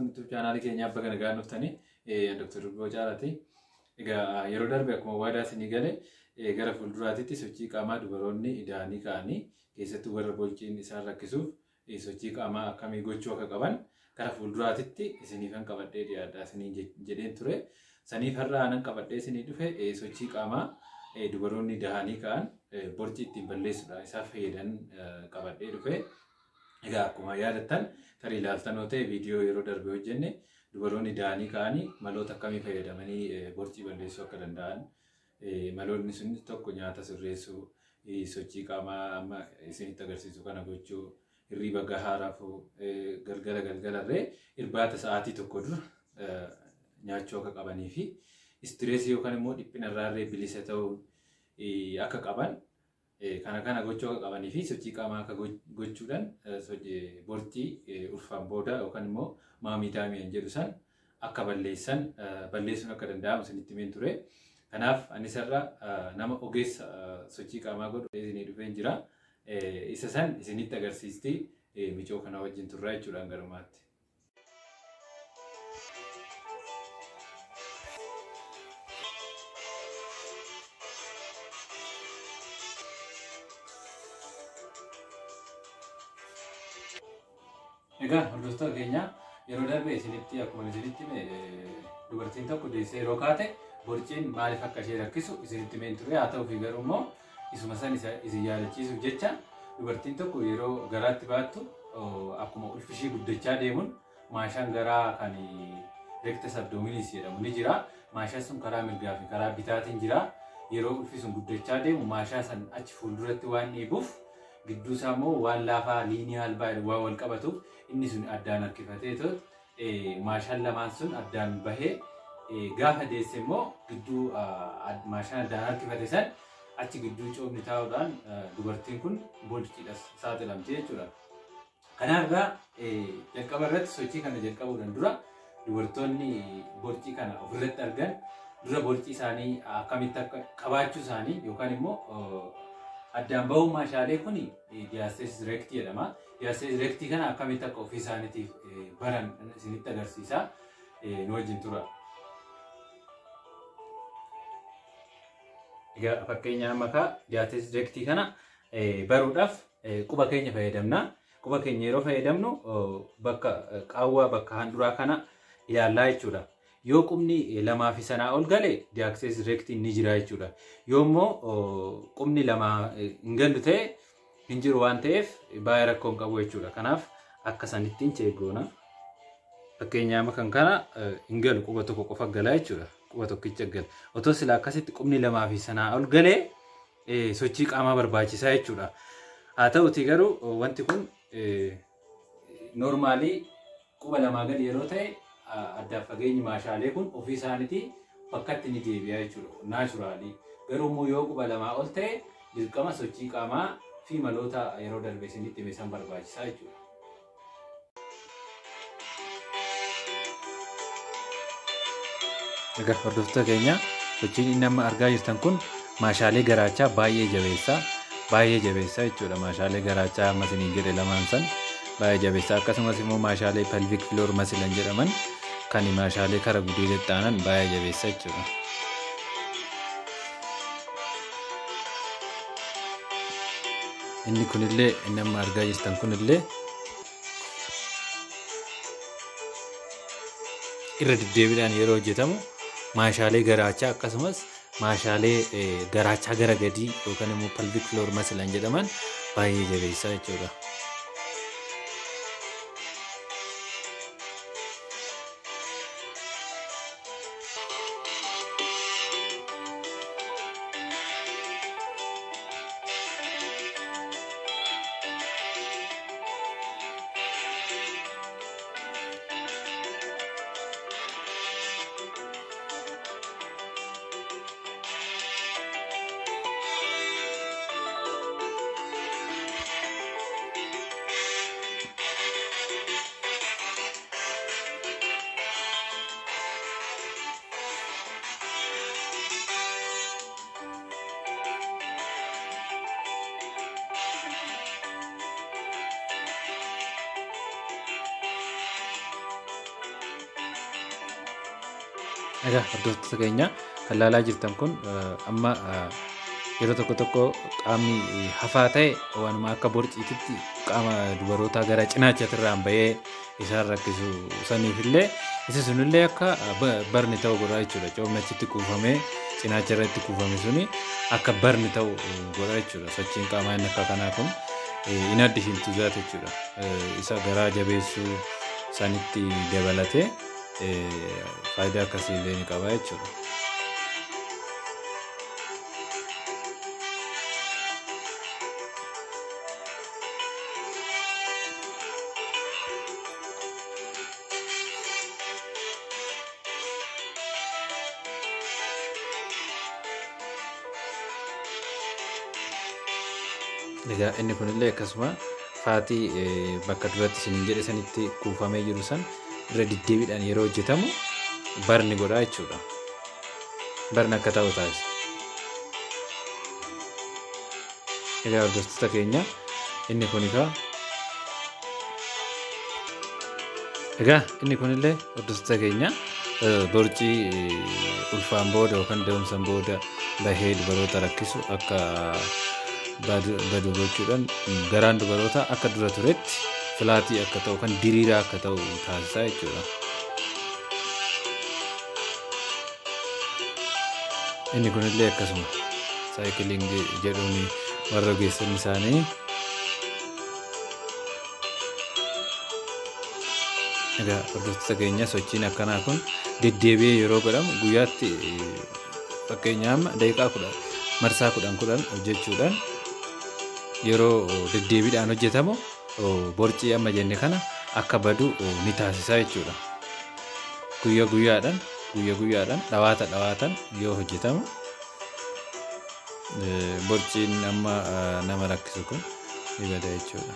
YouTube chaanaalii keenyaa bakka nagaan dhuftanii Dr. Durboo Caalaati. Egaa yeroo darbe akkuma waadaa isinii gale gara fuulduraatitti sochii qaamaa dubaroonni ida'anii ka'anii keessattuu warra bolciin isaan rakkisuuf sochii qaamaa akkamii gochuu akka qaban gara fuulduraatitti isiniifan qabadhee dhiyaadha isinii jedheen ture. Saniif har'a anan qabadhee isinii dhufe sochii qaamaa dubaroonni dahanii ka'an borcii ittiin balleessuudha isaaf fayyadan qabadhee dhufe. Egaa akkuma yaadattan tarii ilaaltan yoo ta'e viidiyoo yeroo darbe hojjenne dubaroonni dahanii ka'anii maloota akkamii fayyadamanii borcii balleessuu akka danda'an maloonni sun tokko nyaata sirreessuu, sochii qaamaa amma isinitti agarsiisu kana gochuu, hirriba gahaa rafuu, galgala galgalarree irbaata sa'aatii tokko dura nyaachuu akka qabanii fi istireesii yookaan immoo dhiphina irraarree bilisa ta'uu akka qaban kana kana gochuu akka qabanii fi sochii qaamaa akka gochuudhaan borcii ulfaan booda yookaan immoo maamii daamii jedhu san akka balleessan balleessuun akka danda'amu isinitti himeen ture. Kanaaf anis irra nama ogeessa sochii qaamaa godhu isinii dhufeen jira. Isa san isinitti agarsiisti micoo kana wajjin turraa jechuudhaan garumaatti. Egaa hordoftoota keenya yeroo darbe isinitti akkuma isinitti hime dubartiin tokko deessee yeroo kaate borciin maaliif akka ishee rakkisu isinitti himeen ture. Haa ta'uufi garuu immoo isuma san isin yaadachiisuuf jecha dubartiin tokko yeroo garaatti baattu akkuma ulfi ishee guddachaa deemuun maashaan garaa kan rectus abdominis jedhamu ni jira. Maashaan sun karaa mirgaa fi karaa bitaatiin jira. Yeroo ulfi sun guddachaa deemu maashaa san achi fuulduratti waan dhiibuuf gidduu isaa immoo waan laafaa liiniyaal baay'ee waan wal qabatuuf inni sun addaan harkifatee maashaan lamaan sun addaan bahee gaafa deesse immoo gidduu maashaan addaan harkifate san achi gidduu coomni taa'uudhaan dubartiin kun borciidhaaf saaxilamti jechuudha. Kanaaf egaa jalqaba irratti sochii kana jalqabuudhaan dura dubartoonni borcii kana ofirratti argan dura borcii isaanii akkamitti akka qabaachuu isaanii yookaan immoo addaan bahuu maashaalee kun diastasis recti jedhama. Diastasis recti kana akkamitti akka ofii isaaniitiif baran isinitti agarsiisa. Nu wajjin tura. Egaa fakkeenya amma kaa diastasis recti kana baruudhaaf quba keenya fayyadamna. Quba keenya yeroo fayyadamnu bakka qaawwaa bakka handhuraa kana ilaallaa jechuudha. Yoo qubni lamaa fi sanaa ol gale diastasis recti ni jira jechuudha. Yoo immoo qubni lama hin galu ta'e hin jiru waan ta'eef baay'ee rakkoo hin qabu jechuudha. Kanaaf akka sanittiin cheeggoona. Fakkeenya amma kan kana hin galu quba tokko qofa gala jechuudha. Quba tokkicha gala. Otoo sila akkasitti qubni lamaa fi sanaa ol galee sochii qaamaa barbaachisaa jechuudha. Haa ta'utii garuu wanti kun noormaalii quba lamaa gadi yeroo ta'e addaaf fageenyi maashaalee kun ofii isaaniitii bakkatti ni deebi'a jechuudha. Naachuraalii. Garuu immoo yoo quba lamaa ol ta'e dirqama sochii qaamaa fi maloota yeroo darbe isinitti hime san barbaachisaa jechuudha. Egaa hordoftoota keenya sochiin inni amma argaa jirtan kun maashaalee garaachaa baay'ee jabeessa. Baay'ee jabeessa jechuudha. Maashaalee garaachaa amma isiniin jedhe lamaan san baay'ee jabeessa. Akkasumas immoo maashaalee pelvic floor muscle jedhaman kan maashaalee kara gudeedetti aanan baay'ee jabeessa jechuudha. Inni kunillee inni amma argaa jirtan kunillee irra deddeebiidhaan yeroo hojjetamu maashaalee garaachaa akkasumas maashaalee garaachaa gara gadii yookaan immoo pelvic floor muscle jedhaman baay'ee jabeessa jechuudha. Egaa hordoftoota keenya kan laalaa jirtan kun amma yeroo tokko tokko qaamni hafaa ta'e waanuma akka borciititti qaama dubarootaa gara cinaachatirraan bahee isaan rakkisu saniifillee isa sunillee akka barni ta'u godha jechuudha. Coomni achitti kuufamee cinaacha irratti kuufame suni akka barni ta'u godha jechuudha. Sochiin qaamaa inni akka kanaa kun in addition to that jechuudha. Isa garaa jabeessuu sanitti dabalatee faayidaa akkasii illee ni qaba jechuudha. Egaa inni kunillee akkasuma faatii bakka duratti isiniin jedhe sanitti kuufamee jiru san irra deddeebiidhaan yeroo hojjetamu barni godha jechuudha. Barni akka ta'u taasisa. Egaa hordoftoota keenya inni kun egaa Egaa inni kunillee hordoftoota keenya borcii ulfaan booda yookaan da'umsaan booda bahee dubaroota rakkisu akka badu gochuudhaan garaan dubarootaa akka dura turetti filaatii akka ta'u kan diriiraa akka ta'u taasisaa jechuudha. Inni kunillee akkasuma saayikiliingii jedhuun warra ogeessonni isaanii Egaa hordoftoota keenya sochiin akkanaa kun deddeebi'ee yeroo godhamu guyyaatti fakkeenyaaf amma daqiiqaa 10 marsaa 10 10 hojjechuudhaan yeroo deddeebiidhaan hojjetamu borcii amma jenne kana akka badu ni taasisa jechuudha. Guyya guyyaadhaan guyya guyyaadhaan dhawaata dhawaatan yoo hojjetamu borciin amma nama rakkisu kun ni bada jechuudha.